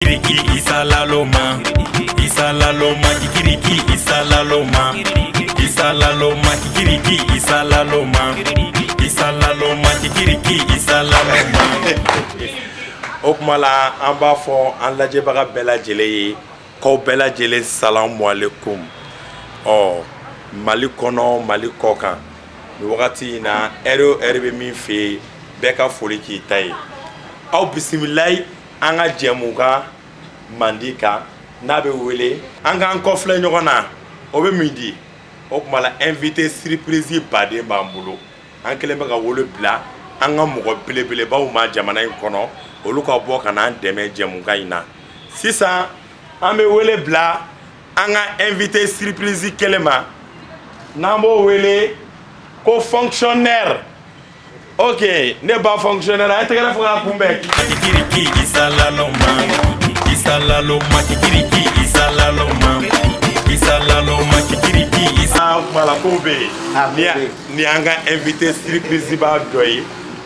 Kiriki isalaloma isalaloma kikiriki isalaloma isalaloma kikiriki isalaloma isalaloma kikiriki isalaloma. O tuma la, an b'a fɔ an lajɛbaga bɛɛ lajɛlen ye k'aw bɛɛ lajɛlen salamu aleykum. Ɔ, Mali kɔnɔ, Mali kɔ kan, nin wagati in na, heure o heure bɛ min fɛ yen, bɛɛ ka foli k'i ta ye. Aw bisimilayi an ka jɛmukan mandi kan n'a bɛ wele an k'an kɔfilɛ ɲɔgɔn na. O bɛ min di? O tuma la, invité surprise baden b'an bolo. An kɛlen bɛ ka wolo bila an ka mɔgɔ belebelebaw ma jamana in kɔnɔ, olu ka bɔ ka n'an dɛmɛ jɛmukan in na. Sisan an bɛ wele bila an ka invité surprise kelen ma, n'an b'o wele ko fonctionnaire. Ok, ne ba fonctionnaire, a ye tɛgɛrɛ fɔ k'a kunbɛn. Kikiriki isalaloma isalaloma kikiriki isalaloma isalaloma kikiriki isa. O tuma la, kow bɛ yen. Ni an ka invité surprise b'a dɔ ye,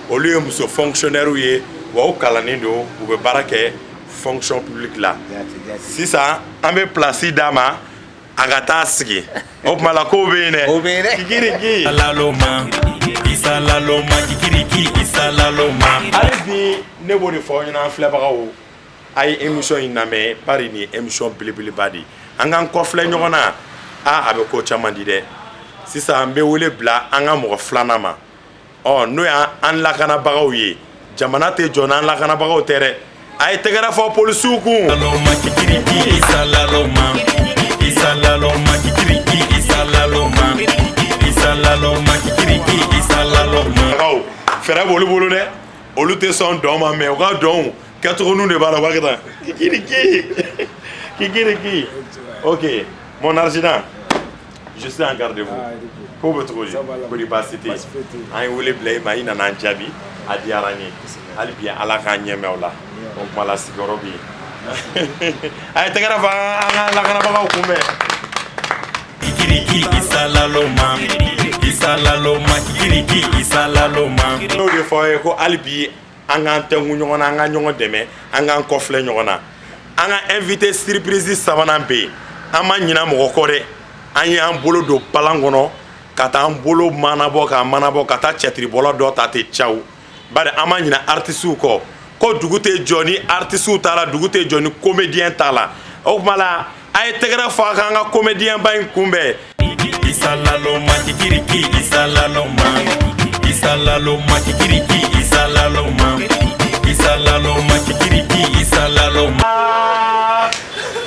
olu ye muso fonctionnaire ye wa u kalannen don, u bɛ baara kɛ fonction publique la. Sisan an bɛ place d'a ma, a ka taa sigi. O tuma la, kow bɛ yen dɛ. O bɛ yen dɛ. Kikiriki isalaloma isalaloma kikiriki isalaloma. Hali bi ne b'o de fɔ aw ɲɛna, an filɛbagaw, a ye émission in lamɛn, bari nin ye émission belebeleba de ye. An k'an kɔfilɛ ɲɔgɔn na. A a bɛ ko caman di dɛ. Sisan n bɛ wele bila an ka mɔgɔ filanan ma, ɔ n'o y'an lakanabagaw ye. Jamana tɛ jɔ n'an lakanabagaw tɛ dɛ. A ye tɛgɛrɛ fɔ polisiw kun. Kikiriki isalaloma isalaloma kikiriki isalaloma isalaloma kikiriki isalaloma. Fɛɛrɛ b'olu bolo dɛ, olu tɛ sɔn dɔn ma, mɛ u ka dɔnw kɛcogoninw de b'a la. U b'a kɛ tan, kikiriki kikiriki. Ok, mon adjudant, je suis en garde de vous. Ko bɛ cogo di? Ko di, baasi tɛ yen? An ye wele bila i ma, i nana an jaabi, a diyara n ye. Hali bi Ala k'an ɲɛmɛ o la. O kuma la, sigiyɔrɔ bɛ yen. A ye tɛgɛrɛ fɔ an ka lakanabagaw kunbɛn. Kikiriki isalaloma isalaloma kikiriki isalaloma. N'o de fɔ aw ye ko hali bi an k'an tɛnku ɲɔgɔn na, an ka ɲɔgɔn dɛmɛ, an k'an kɔfilɛ ɲɔgɔn na. An ka invité surprise sabanan bɛ yen. An ma ɲina mɔgɔ kɔ dɛ. An y'an bolo don balan kɔnɔ ka taa an bolo manabɔ k'a manabɔ ka taa cɛtiribɔla dɔ ta ten caw, bari an ma ɲina artisiw kɔ, ko dugu tɛ jɔ ni artisiw t'a la, dugu tɛ jɔ ni comédien t'a la. O tuma la, a ye tɛgɛrɛ fɔ a k'an ka comédien ba in kunbɛn. Isalaloma kikiriki isalaloma isalaloma kikiriki isalaloma isalaloma kikiriki isalaloma.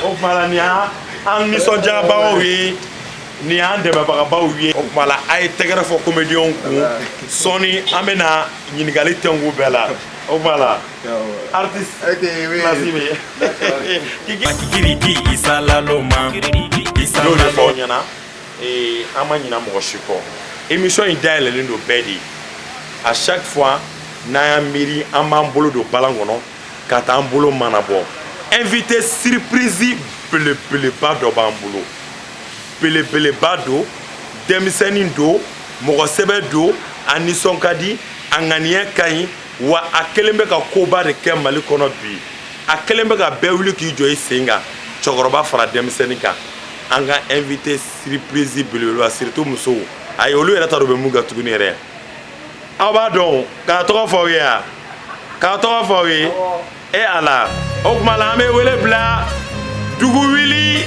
O tuma la, nin y'an nisɔndiyabagaw ye, nin y'an dɛmɛbagabaw ye. O tuma la, a ye tɛgɛrɛ fɔ comédienw kun. Sɔɔni an bɛna ɲininkali tɛnku bɛɛ la. O tuma la, artiste, place bɛ yen. Kikiriki isalaloma. N'o de fɔ aw ɲɛna, an ma ɲina mɔgɔ si kɔ. Émission in dayɛlɛlen don bɛɛ de ye. À chaque fois n'an y'an miiri, an b'an bolo don balan kɔnɔ ka taa an bolo mana bɔ. Invité surprise belebeleba dɔ b'an bolo, belebeleba don, denmisɛnnin don, mɔgɔ sɛbɛ don, a nisɔn ka di, a ŋaniya ka ɲi, wa a kɛlen bɛ ka koba de kɛ Mali kɔnɔ bi. A kɛlen bɛ ka bɛɛ wuli k'i jɔ i sen kan, cɛkɔrɔba fara denmisɛnnin kan. An ka invité surprise belebeleba, surtout musow, ayi, olu yɛrɛ t'a dɔn u bɛ mun kɛ tuguni yɛrɛ. Aw b'a dɔn k'a tɔgɔ fɔ aw ye wa? K'a tɔgɔ fɔ aw ye. E ala, o tuma la, an bɛ wele bila dugu wuli.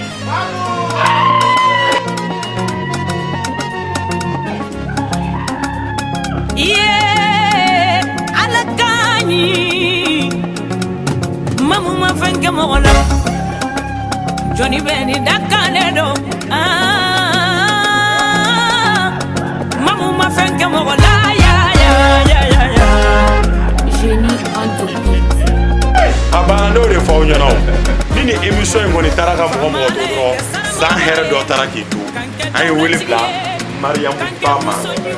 Iye, Ala ka ɲi. Mamu ma fɛn kɛ mɔgɔ la, jɔnni bɛ ni dakalen don. Ah, Mamu ma fɛn kɛ mɔgɔ la, ya ya ya ya ya. Génie on the beat. A banna. Ne y'o de fɔ aw ɲɛna o. Ni nin émission in kɔni taara ka mɔgɔ mɔgɔ to dɔrɔn, san hɛrɛ dɔ taara k'i to. An ye wele bila Mariyamu Ba ma,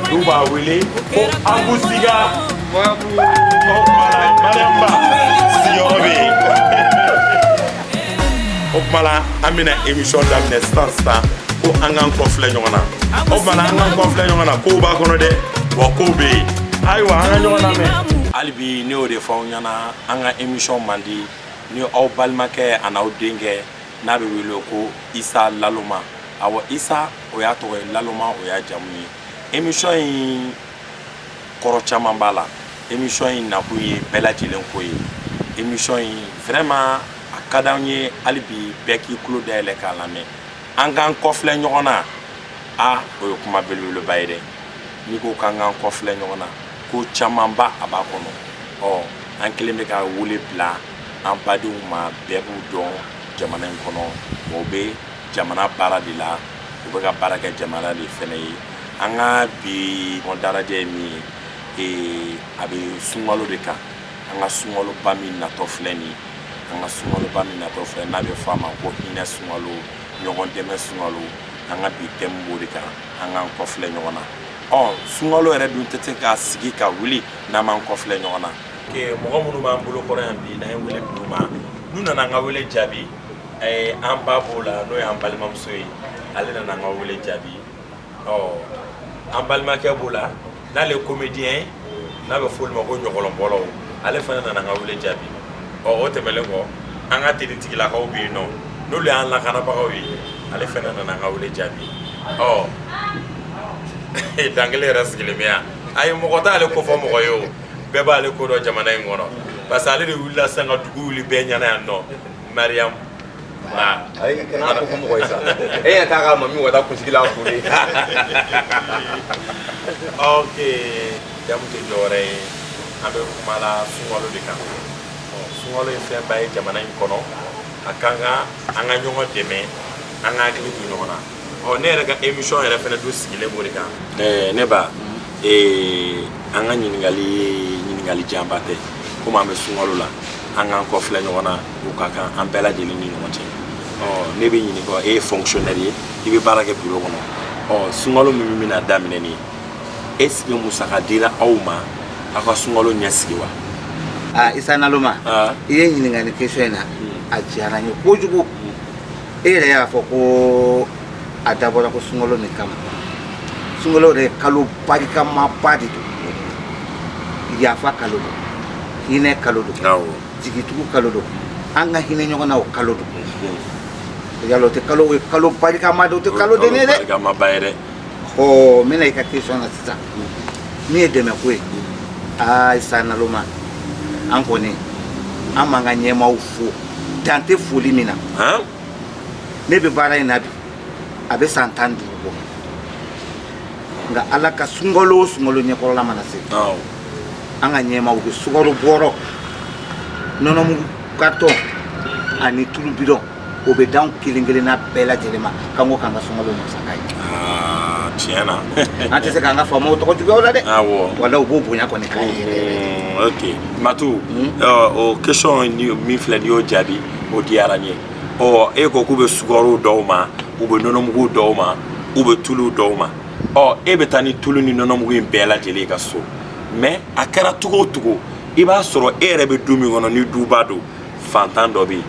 n'u b'a wele ko Abusiga. O tuma la, Mariyamu Ba sigiyɔrɔ bɛ yen. O tuma la, an bɛna émission daminɛ sisan sisan, ko an k'an kɔfilɛ ɲɔgɔn na. O tuma la, an k'an kɔfilɛ ɲɔgɔn na, kow b'a kɔnɔ dɛ, wa kow bɛ yen. Ayiwa, an ka ɲɔgɔn lamɛn hali bi. Ne y'o de fɔ aw ɲɛna, an ka émission man di. Ni aw balimakɛ a n'aw denkɛ n'a bɛ wele ko Isa Laloma. Awɔ, Isa o y'a tɔgɔ ye, Laloma o y'a jamu ye. Émission in kɔrɔ caman b'a la. Émission in nakun ye bɛɛ lajɛlen ko ye. Émission in vraiment a ka d'an ye hali bi bɛɛ k'i tulo dayɛlɛ k'a lamɛn. An k'an kɔfilɛ ɲɔgɔn na, a o ye kuma belebeleba ye dɛ. N'i ko k'an k'an kɔfilɛ ɲɔgɔn na, ko camanba a b'a kɔnɔ. Ɔ an kelen bɛ ka wele bila an badenw ma, bɛɛ b'u dɔn jamana in kɔnɔ, o bɛ jamana baara de la, u bɛ ka baara kɛ jamana de fɛnɛ ye. An ka bi darajɛ ye min ye, a bɛ sunkalo de kan. An ka sunkaloba min natɔ filɛ nin ye, an ka sunkaloba min natɔ filɛ, n'a bɛ fɔ a ma ko hinɛ sunkalo, ɲɔgɔn dɛmɛ sunkalo. An ka bi thème b'o de kan, an k'an kɔfilɛ ɲɔgɔn na. Ɔ sunkalo yɛrɛ dun tɛ se ka sigi ka wuli n'an m'an kɔfilɛ ɲɔgɔn na. Mɔgɔ minnu b'an bolo kɔrɔ yan bi, n'an ye wele bil'u ma, n'u nana an ka wele jaabi, an ba b'o la, n'o y'an balimamuso ye, ale nana an ka wele jaabi. Ɔ an balimakɛ b'o la, n'ale ye comédien ye, n'a bɛ f'olu ma ko ɲɔgɔlɔnbɔlaw, ale fana nana an ka wele jaabi. Ɔ o tɛmɛnen kɔ, an ka tenitigilakaw bɛ yen nɔ, n'olu y'an lakanabagaw ye, ale fana nana an ka wele jaabi. Ɔ dankelen yɛrɛ sigilen bɛ yan, ayi mɔgɔ t'ale ko fɔ mɔgɔ ye, o bɛɛ b'ale ko dɔn jamana in kɔnɔ, parce que ale de wulila sisan ka dugu wuli bɛɛ ɲɛna yan nɔ. Mariam Ba. Ayi, kana ko fɔ mɔgɔ ye sa, e ɲɛ t'a ka mami ka taa kunsigi la kun de. Ok, jamu tɛ dɔwɛrɛ ye, an bɛ kuma la sunkalo de kan. Sunkalo ye fɛnba ye jamana in kɔnɔ, a kan ka an ka ɲɔgɔn dɛmɛ, an ka hakili to ɲɔgɔn na. Ɔ ne yɛrɛ ka émission yɛrɛ fɛnɛ dun sigilen b'o de kan. Ne ba, an ka ɲininkali ye ɲininkali janba tɛ, komi an bɛ sunkalo la, an k'an kɔfilɛ ɲɔgɔn na, o ka kan an bɛɛ lajɛlen ni ɲɔgɔn cɛ. Ɔ ne bɛ ɲininka, e ye fonctionnaire ye, i bɛ baara kɛ bureau kɔnɔ. Ɔ sunkalo min bɛna daminɛ nin ye, est ce que musaka dira aw ma aw ka sunkalo ɲɛsigi wa? Aa Isa Naloma, i ye ɲininkali question in na, a diyara n ye kojugu. E yɛrɛ y'a fɔ ko a dabɔra ko sunkalo nin kama. Sunkalo yɛrɛ ye kalo barikamaba de don, yafa kalo don, hinɛ kalo don, jigitugu kalo don, an ka hinɛ ɲɔgɔn na o kalo don. Yala o tɛ kalo o ye kalo barikama de, o tɛ kalo den ye dɛ. Barikamaba ye dɛ. Ɔ n bɛna i ka question na sisan, min ye dɛmɛ ko ye. Aa Isa Naloma, an kɔni an b'an ka ɲɛmaaw fo dan tɛ foli min na. Ne bɛ baara in na bi, a bɛ san 15 bɔ, nka Ala ka sunkalo o sunkalo ɲɛkɔrɔla mana se, an ka ɲɛmaaw bɛ sukaro bɔrɔ, nɔnɔmugu carton ani tulu bidɔn, o bɛ d'anw kelen kelenna bɛɛ lajɛlen ma, k'an ko k'an ka sunkalo musaka ye. Tiɲɛ na. An tɛ se k'an ka faamaw tɔgɔ juguya o la dɛ. Wala u b'o bonya kɔni k'an ye yɛrɛ yɛrɛ. Ok Matu, o question min filɛ n'i y'o jaabi, o diyara n ye. Ɔ e ko k'u bɛ sukaro dɔw ma, u bɛ nɔnɔmugu dɔw ma, u bɛ tulu dɔw ma. Ɔ e bɛ taa ni tulu ni nɔnɔmugu in bɛɛ lajɛlen ka so, mais a kɛra cogo o cogo, i b'a sɔrɔ e yɛrɛ bɛ du min kɔnɔ, ni duba don, fantan dɔ bɛ yen.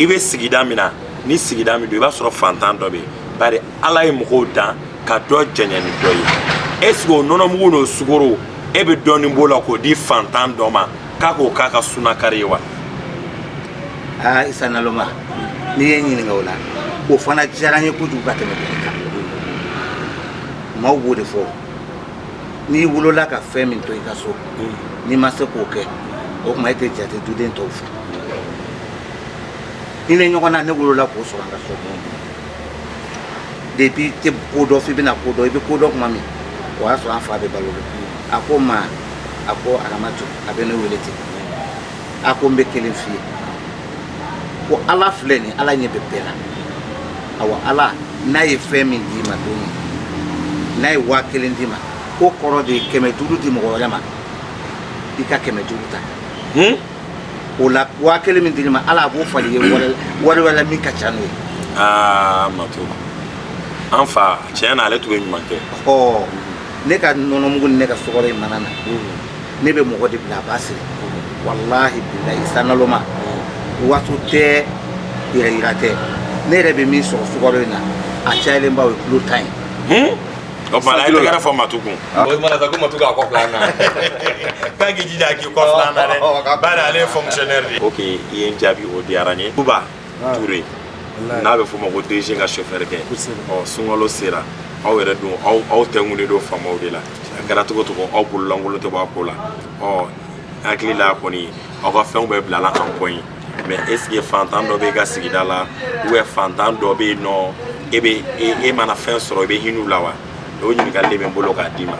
I bɛ sigida min na, ni sigida min don, i b'a sɔrɔ fantan dɔ bɛ yen, bari Ala ye mɔgɔw dan ka dɔ jɛɲɛ ni dɔ ye. Est ce que o nɔnɔmugu n'o sukaro, e bɛ dɔɔnin b'o la k'o di fantan dɔ ma k'a k'o k'a ka sunakari ye wa? Aa Isa Naloma, n'i ye n ɲininka o la, o fana diyara n ye kojugu ka tɛmɛ bɛɛ kan. Maaw b'o de fɔ, n'i wolola ka fɛn min to i ka so, n'i ma se k'o kɛ, o tuma e tɛ jate duden tɔw fɛ. Hinɛ ɲɔgɔn na, ne wolola k'o sɔrɔ an ka so. Depuis i tɛ ko dɔn f'i bɛna ko dɔn, i bɛ ko dɔn tuma min, o y'a sɔrɔ an fa bɛ balo la. A ko n ma, a ko Aramatu, a bɛ ne wele ten, a ko n bɛ kelen f'i ye, ko Ala filɛ nin, Ala ɲɛ bɛ bɛɛ la. Awa Ala n'a ye fɛn min d'i ma don min, n'a ye 1000 d'i ma, o kɔrɔ de ye 500 di mɔgɔ wɛrɛ ma, i ka 500 ta. O la 1000 min dir'i ma, Ala a b'o falen i ye wari wɛrɛ min ka ca n'o ye. Aa Matu, an fa tiɲɛ na, ale tun bɛ ɲuman kɛ. Ɔ ne ka nɔnɔmugu ni ne ka sukaro in mana na, ne bɛ mɔgɔ de bila a b'a siri. Walahi bilahi Isa Naloma, waso tɛ, yɛrɛ yira tɛ, ne yɛrɛ bɛ min sɔrɔ sukaro in na, a cayalenba o ye kilo 10 ye. O tuma na a ye tɛgɛrɛ fɔ Matu kun. O tuma na sa ko Matu k'a kɔ filɛ an na. K'a k'i jija k'i kɔ filɛ an na dɛ, bari ale ye fonctionnaire de ye. Ok, i ye n jaabi, o diyara n ye. Buba Ture, n'a bɛ f'o ma ko DG ka chauffeur kɛ. Ɔ, sunkalo sera, aw yɛrɛ dun, aw tɛnkunnen don faamaw de la. A kɛra cogo cogo, aw bololankolon tɛ bɔ a ko la. Ɔ, hakili la kɔni, aw ka fɛnw bɛɛ bilala en point, mais est ce que fantan dɔ bɛ i ka sigida la, ou bien fantan dɔ bɛ yen nɔ, e bɛ e mana fɛn sɔrɔ, i bɛ hinɛ u la wa? O ɲininkali de bɛ n bolo k'a d'i ma.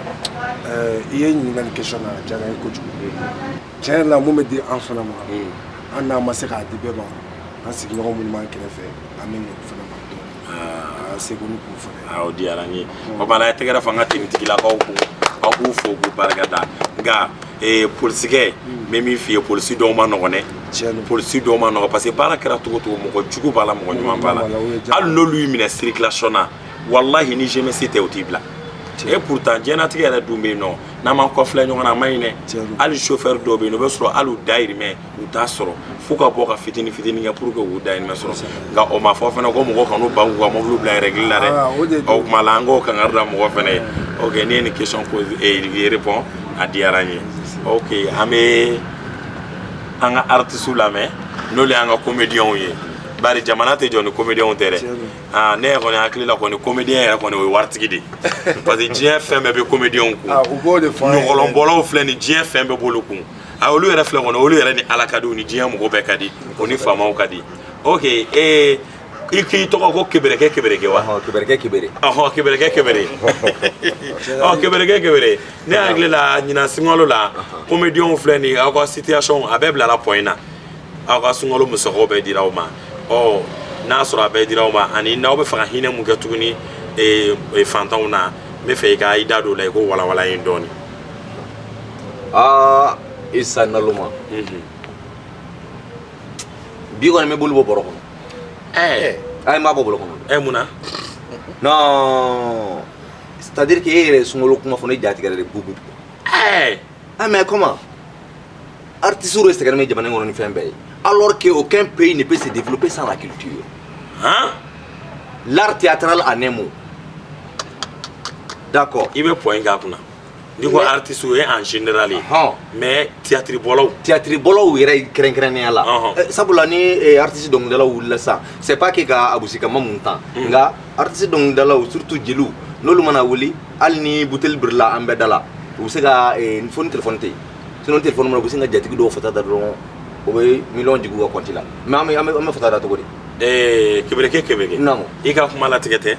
I ye ɲininkali question na, a diyara n ye kojugu. Tiɲɛ yɛrɛ la, mun bɛ di an fana ma, an n'an ma se k'a di bɛɛ ma, an sigiɲɔgɔn minnu b'an kɛrɛfɛ, an bɛ ɲɛ o fana ma dɔɔnin, k'an seko ni k'u fana ye. O diyara n ye. O tuma na, a ye tɛgɛrɛ fɔ an ka tenitigilakaw kun, aw k'u fo k'u barika da. Nka polisikɛ, n bɛ min f'i ye, polisi dɔw ma nɔgɔn dɛ. Tiɲɛ don. Polisi dɔw ma nɔgɔn, parce que baara kɛra cogo cogo, mɔgɔ jugu b'a la, mɔgɔ ɲuman b'a la. Hali n'olu y'i minɛ circulation na, walahi ni GMC tɛ, o t'i bila. Et pourtant diɲɛlatigɛ yɛrɛ dun bɛ yen nɔ, n'an m'an kɔfilɛ ɲɔgɔn na, a man ɲi dɛ. Hali chauffeur dɔw bɛ yen nɔ, o bɛ sɔrɔ hali u dayirimɛ u t'a sɔrɔ, f'u ka bɔ ka fitinin fitinin kɛ pour que k'u dayirimɛ sɔrɔ. Nka o ma fɔ fana ko mɔgɔ kan'u ban k'u ka mobili bila règle la dɛ. O tuma la, an k'o kangari da mɔgɔ fana ye. Ok, n'i ye nin question pose et répond, a diyara n ye. Ok, an bɛ an ka artistes lamɛn, n'olu y'an ka comédiens ye, bari jamana tɛ jɔ ni comédiens tɛ dɛ. Aa, ne yɛrɛ kɔni hakili la kɔni, comédien yɛrɛ kɔni, o ye waritigi de ye, parce que diɲɛ fɛn bɛɛ bɛ comédiens kun. U b'o de fɔ an ye. Ɲɔgɔlɔnbɔlaw filɛ nin, diɲɛ fɛn bɛɛ b'olu kun. A, olu yɛrɛ filɛ kɔni, olu yɛrɛ ni Ala ka di, u ni diɲɛ mɔgɔ bɛɛ ka di, o ni faamaw ka di. Ok, ee, i k'i tɔgɔ ko Keberekɛ Kebereke wa? Keberekɛ Kebere. Ɔhɔn, Keberekɛ Kebere. Ɔ, Keberekɛ Kebere, ne hakili la ɲinan sunkalo la, comédiens filɛ nin ye, aw ka situation a bɛɛ bilala point na, aw ka sunkalo musakaw bɛɛ dira aw ma. Ɔ, n'a sɔrɔ a bɛɛ dira aw ma, ani n'aw bɛ fɛ ka hinɛ mun kɛ tuguni fantanw na, n bɛ fɛ i ka i da don o la, i k'o walawala n ye dɔɔni. Aa, Isa naloma, bi kɔni n bɛ boli bɔ bɔrɔ kɔnɔ. Ayi, n b'a bɔ bɔrɔ kɔnɔ. Ɛ, mun na? Non, c'est à dire que e yɛrɛ ye sunkalo kuma fɔ, ne ja tigɛra de bubu. Ah, mais comment? Artistes de sɛgɛnnen bɛ jamana in kɔnɔ ni fɛn bɛɛ ye, alors que aucun pays ne peut se développer sans la culture. Han? L'art théâtral en un mot, d'accord? I bɛ point k'a kunna n'i ko artiste, o ye en général ye, mais théâtre bɔlaw. Théâtre bɔlaw yɛrɛ kɛrɛnkɛrɛnnenya la. Sabula ni artiste dɔnkilidalaw wulila sisan, c'est pas que ka abusi kama mun tan, nka artiste dɔnkilidalaw, surtout jeliw, n'olu mana wuli, hali ni buteli birila an bɛɛ da la, u bɛ se ka fo ni téléphone tɛ yen, sinon téléphone mana, u bɛ se ka jatigi dɔw fata da dɔrɔn, o bɛ miliyɔn jigin u ka compte la. Mais an bɛ fata da cogo di? Kebereke Kebereke. Naamu. I ka kuma latigɛ tɛ.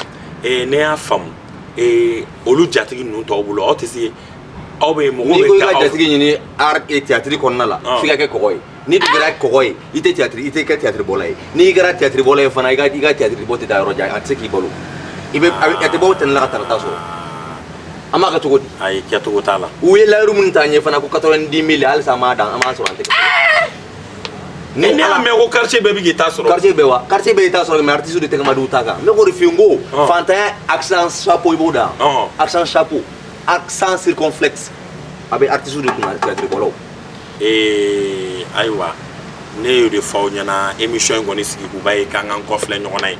Ne y'a faamu, olu jatigi ninnu tɔw bolo, aw tɛ se, aw bɛ mɔgɔw N'i bɛ ko i taa ka aw jatigi ɲini art et théâtre kɔnɔna la, f'i ka kɛ kɔgɔ ye. N'i dun kɛra kɔgɔ ye, i tɛ théâtre, i tɛ kɛ théâtre bɔla ye. N'i kɛra théâtre bɔla ye fana, i ka théâtre bɔ tɛ taa yɔrɔ jan, a tɛ se k'i balo. I bɛ a tɛ bɔ tɛnɛ la ka tarata sɔrɔ. An b'a kɛ cogo di? Ayi, kɛcogo t'a la. U ye layiru minnu ta an ye fana ko 90 000, halisa an m'a dan, an m'a sɔrɔ, an tɛ. Ni ne y'a mɛn ko quartier bɛɛ bɛ k'i ta sɔrɔ. Quartier bɛɛ wa, quartier bɛɛ y'i ta sɔrɔ, mais artiste de tɛgɛ ma d'u ta kan. Ne k'o de f'i ye, n ko fantanya accent chapeau, i b'o da, accent chapeau, accent circonflexe, a bɛ artiste de kunna, théâtre bɔlaw. Ayiwa, ne y'o de fɔ aw ɲɛna, émission in kɔni sigi kuba ye k'an k'an kɔfilɛ ɲɔgɔn na ye.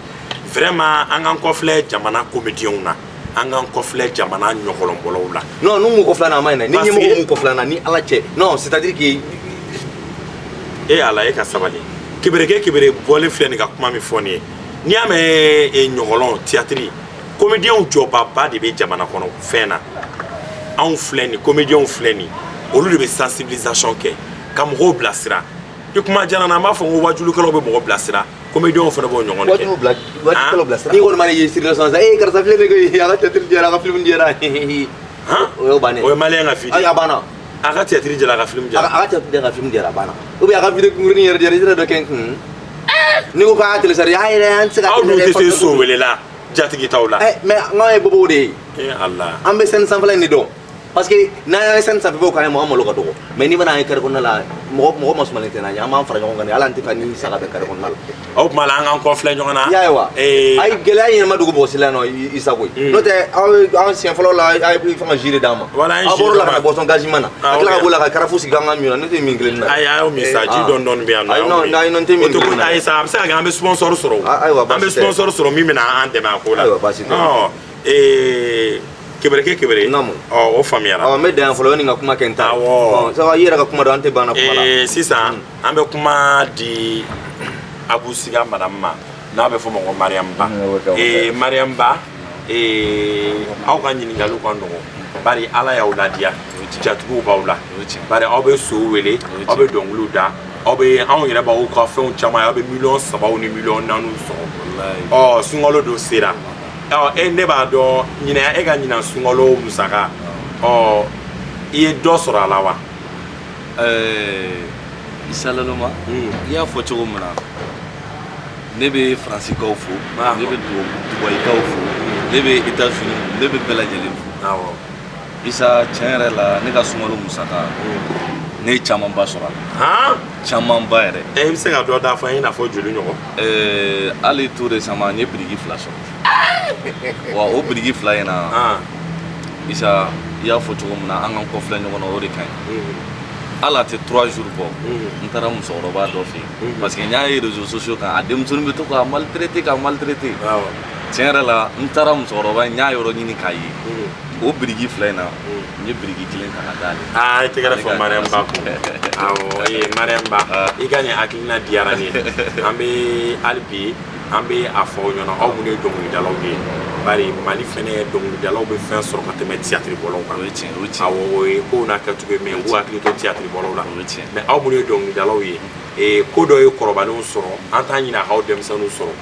Vraiment, an k'an kɔfilɛ jamana comédiens na, an k'an kɔfilɛ jamana ɲɔgɔlɔnbɔlaw la. Non, n'u m'u kɔfilɛ na, a ma ɲi dɛ. Ni Parce ɲɛmɔgɔw que m'u kɔfilɛ na, ni Ala cɛ, non, c'est à dire que E ala, e ka sabali. Kebereke Kebere bɔlen filɛ nin ka kuma min fɔ nin ye, n'i y'a mɛn ɲɔgɔlɔn, théâtre, comédiens jɔbaba de bɛ jamana kɔnɔ fɛn na. Anw filɛ nin, comédiens filɛ nin, olu de bɛ sensibilisation kɛ ka mɔgɔw bilasira. I kuma diyara n na, an b'a fɔ ko wajulikɛlaw bɛ mɔgɔ bilasira, comédiens fana b'o ɲɔgɔn de kɛ. Wajibu bila, wajibukɛlaw bilasira. N'i kɔni mana ye circulation sisan, ee, karisa filɛ nin ye, a ka théâtre diyara, a ka film diyara. O y'o bannen. O ye malien ka vie de ye. Ayi, a banna. A ka théâtre jɛra, a ka film jɛra. A ka théâtre jɛra, a ka film diyara, a banna. Ou bien a ka vidéo kunkurunin yɛrɛ diyara, i sera dɔ kɛ n kun. N'i ko k'a télécharger, a yɛrɛ an tɛ se ka Aw dun tɛ se télécharger. So welela jatigi t'aw la. Eh, mais n k'an ye bobow de ye. Eh ala. An bɛ scène sanfɛla in de dɔn, parce que n'an ye scène sanfɛ k'an ye mɔgɔ malo ka dɔgɔ, mais n'i mana an ye carré kɔnɔna la, mɔgɔ mɔgɔ ma sumalen tɛ n'an ye, an b'an fara ɲɔgɔn kan de, hali an tɛ fɛ ni saga bɛ carré kɔnɔna la. O tuma la, an k'an kɔfilɛ ɲɔgɔn na. I y'a ye wa? Ayi, gɛlɛya ɲɛnama dogo mɔgɔ si la yan nɔ, Isa koyi. N'o tɛ, aw an siɲɛ fɔlɔ la, a ye fɛn ka jus de d'an ma. Voilà, an ye Aw jus bɔr'o la d'an ka ma. na boisson gazima na. Ah, A tila ka ok. b'o la ka carafe sigi an ka min na, ne tɛ min kelen na. Ayi, a y'o min sa, ji dɔɔni dɔɔni bɛ yan nɔ. Ayi, A y'o non, min. ayi, non, n tɛ min O tɛ ko kelen na. Ayi sa, a bɛ se ka kɛ an bɛ sponsor sɔrɔ o. Ah, ayiwa, An bɛ baasi tɛ. sponsor sɔrɔ min bɛna an dɛmɛ a ko la. Ayiwa, baasi tɛ. Ɔ, Kebereke kebere. Naamu. Ɔ, o faamuyara. Awɔ, n bɛ dan yan fɔlɔ yanni n ka kuma kɛ n ta ye. Awɔ. Ɔ, ça va, i yɛrɛ ka kuma dɔn, an tɛ ban na kuma la. Sisan an bɛ kuma di Abu Siga madame ma, n'a bɛ fɔ o ma ko Mariam Ba. Mariam Ba, aw ka ɲininkaliw ka nɔgɔn, bari Ala y'aw ladiya, jatigiw b'aw la, bari aw bɛ sow wele, aw bɛ dɔnkiliw da, aw bɛ anw yɛrɛ b'aw ka fɛnw caman ye, aw bɛ miliyɔn 3 ni miliyɔn 4 sɔrɔ. Ɔ, sunkalo dun sera. Ɔ, e ne b'a dɔn ɲinɛ e ka ɲinan sunkalo musaka, ɔ, i ye dɔ sɔrɔ a la wa? Issa Laloma, i y'a fɔ cogo min na, ne bɛ Faransikaw fo, ne bɛ Dubayikaw fo, ne bɛ États-Unis, ne bɛ bɛɛ lajɛlen fo. Issa, tiɲɛ yɛrɛ la, ne ka sunkalo musaka, ne ye camanba sɔrɔ a la. Camanba yɛrɛ. E bɛ se ka dɔ da fɔ an ye, i n'a fɔ joli ɲɔgɔn? Hali tout récemment, n ye biriki 2 sɔrɔ. Wa o biriki 2 in na, Issa, i y'a fɔ cogo min na, an k'an kɔfilɛ ɲɔgɔn na, o de ka ɲi. Hali a tɛ 3 jours bɔ, n taara musokɔrɔba dɔ fɛ yen, parce que n y'a ye réseaux sociaux kan, a denmisɛnnin bɛ to k'a maltraiter, k'a maltraiter. Tiɲɛ yɛrɛ la, n taara musokɔrɔba in, n y'a yɔrɔ ɲini k'a ye. O biriki 2 in na, n ye biriki 1 ta ka d'ale. Aa, i tɛgɛrɛ fɔ Mariam Ba kun. Awɔ, ee Mariam Ba, i ka nin hakilina diyara n ye. An bɛ hali bi, an bɛ a fɔ aw ɲɛna, aw minnu ye dɔnkilidalaw ye, bari Mali fɛnɛ dɔnkilidalaw bɛ fɛn sɔrɔ ka tɛmɛ théâtre bɔlaw kan. O ye tiɲɛ, o ye tiɲɛ. Awɔ, o ye kow n'a kɛcogo ye, mais u k'u hakili to théâtre bɔlaw la. O ye tiɲɛ. Mais aw minnu ye dɔnkilidalaw ye, ee ko dɔ ye kɔrɔbalenw sɔrɔ, an t'a ɲini a k'aw denmisɛnninw sɔrɔ.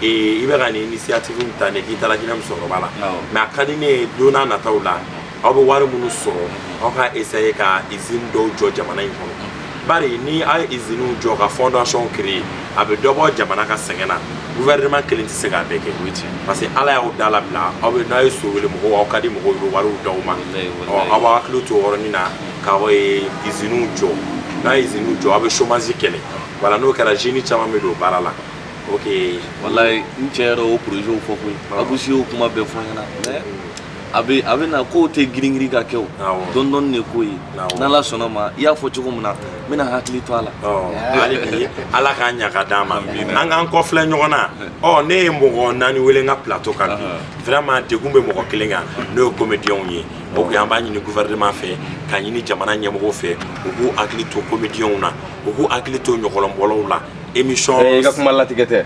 I bɛ ka nin initiative min ta nin, k'i taara jinɛ musokɔrɔba la, mais a ka di ne ye, don n'a nataw la, aw bɛ wari minnu sɔrɔ, aw ka essayer ka usine dɔw jɔ jamana in kɔnɔ, bari ni aw ye usine jɔ ka fondation créer, a bɛ dɔ bɔ jamana ka sɛgɛn na. Gouvernement kelen tɛ se k'a bɛɛ kɛ, parce que Ala y'aw da labila, aw bɛ n'a ye so wele mɔgɔw, aw ka di mɔgɔw ye, u bɛ wariw d'aw ma. Ɔ, aw b'aw hakili to o yɔrɔnin na k'aw ye usine jɔ. N'a ye usine jɔ, aw bɛ chômage kɛlɛ. Voilà, n'o kɛra, jeunes caman bɛ don baara la. Ok. Walayi, n cɛ yɛrɛ o projet fɔ koyi. Abusi y'o kuma bɛɛ fɔ n ɲɛna, mais a bɛ na, kow tɛ girin girin ka kɛ o, dɔɔni dɔɔni de ko ye. N'Ala sɔnna ma, i y'a fɔ cogo min na, n bɛna hakili to a la. Hali bi, Ala k'an ɲa ka d'an ma, an k'an kɔfilɛ ɲɔgɔn na. Ɔ, ne ye mɔgɔ 4 wele n ka plateau kan bi. Vraiment, degun bɛ mɔgɔ kelen kan, n'o ye comédiens ye. Ok, an b'a ɲini gouvernement fɛ, k'a ɲini jamana ɲɛmɔgɔw fɛ, u k'u hakili to comédiens na, u k'u hakili to ɲɔgɔlɔnbɔlaw la. Émission. I ka kuma latigɛ tɛ.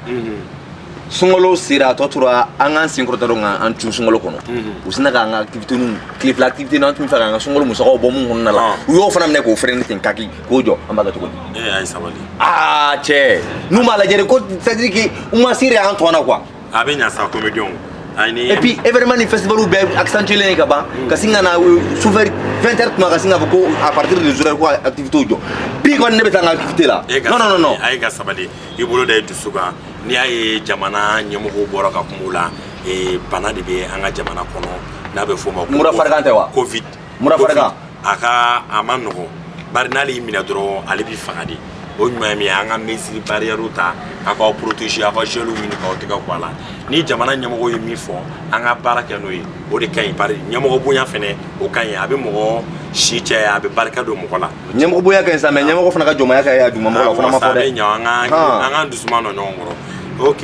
Sunkalo sera, a tɔ tora an k'an sen kɔrɔta dɔrɔn k'an cun sunkalo kɔnɔ. U sina k'an ka activité ninnu, tile fila activité n'an tun bɛ fɛ k'an ka sunkalo musakaw bɔ mun kɔnɔna la, u y'o fana minɛ k'o freiner ten kaki k'o jɔ. An b'a kɛ cogo di? Ee, a ye sabali. Aa cɛ, n'u m'a lajɛ de ko, c'est à dire que u ma se de an tɔ na quoi. A bɛ ɲa sa, comédiens. Ayi. Et puis événement ni festival bɛɛ accentué len ka ban, ka sin ka na sufɛ 20 heures tuma, ka sin k'a fɔ ko à partir de 0 heure ko activité jɔ. Bi kɔni, ne bɛ taa n ka activité la. Non, non, non, non. A ye ka sabali, i bolo da i dusu kan. N'i y'a ye jamana ɲɛmɔgɔw bɔra ka kuma o la, bana de bɛ an ka jamana kɔnɔ n'a bɛ f'o ma ko Mura farigan tɛ wa? Covid. Mura farigan. A ka a ma nɔgɔn, bari n'ale y'i minɛ dɔrɔn, ale b'i faga de. O ɲuman ye min ye, an ka mesures barrières ta k'a k'aw protéger, aw ka gel ɲini k'aw tɛgɛ ko a la. Ni jamana ɲɛmɔgɔw ye min fɔ, an ka baara kɛ n'o ye, o de ka ɲi, bari ɲɛmɔgɔ bonya fɛnɛ, o ka ɲi, a bɛ mɔgɔ si caya, a bɛ barika don mɔgɔ la. Ɲɛmɔgɔ bonya ka ɲi sa, mais ɲɛmɔgɔ fana ka jɔnmaya ka ɲi a dugumamɔgɔ la, o fana ma fɔ A bɛ dɛ. ɲɛ, an ka dusuma nɔ ɲɔgɔn kɔrɔ. Ok,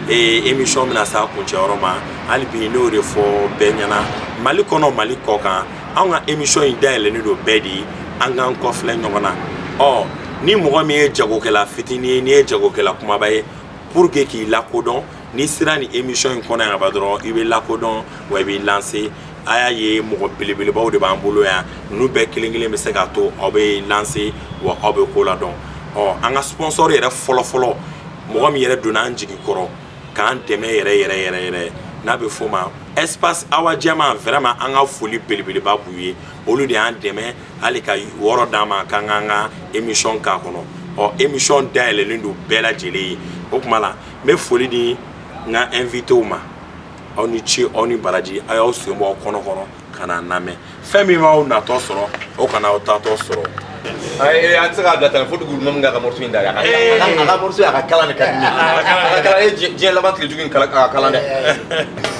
émission bɛna s'a kuncɛ yɔrɔ ma. Hali bi, ne y'o de fɔ bɛɛ ɲɛna, Mali kɔnɔ, Mali kɔ kan, anw ka émission in dayɛlɛnnen don bɛɛ de ye. An k'an kɔfilɛ ɲɔgɔn na. Ɔ, ni mɔgɔ min ye jagokɛla fitinin ye, n'i ye jagokɛla kumaba ye, pour que k'i lakodɔn, n'i sera nin émission in kɔnɔ yan ka ban dɔrɔn, i bɛ lakodɔn, wa i bɛ lancer. A y'a ye, mɔgɔ belebelebaw de b'an bolo yan. Ninnu bɛɛ kelen kelen bɛ se k'a to aw bɛ lancer, wa aw bɛ ko ladɔn. Ɔ, an ka sponsor yɛrɛ fɔlɔ fɔlɔ, mɔgɔ min yɛrɛ donna an jigi kɔrɔ k'an dɛmɛ yɛrɛ yɛrɛ yɛrɛ yɛrɛ, n'a bɛ f'o ma Espace Awa Jɛma, vraiment, an ka foli belebeleba b'u ye. Olu de y'an dɛmɛ hali ka wɔɔrɔ d'an ma k'an k'an ka émission k'a kɔnɔ. Ɔ, émission dayɛlɛlen don bɛɛ lajɛlen ye. O tuma la, n bɛ foli di n ka invitéw ma. Aw ni ce, aw ni baraji. Aw y'aw sen bɔ aw kɔnɔ kɔrɔ ka na lamɛn. Fɛn min b'aw natɔ sɔrɔ, o kana aw tatɔ sɔrɔ. Ayi, an tɛ se k'a bila tan fo dugu min ka morceau in da. A ka morceau, a ka kalan de ka di ne ye. A ka kalan ye diɲɛ laban tile jugu in, a ka kalan dɛ.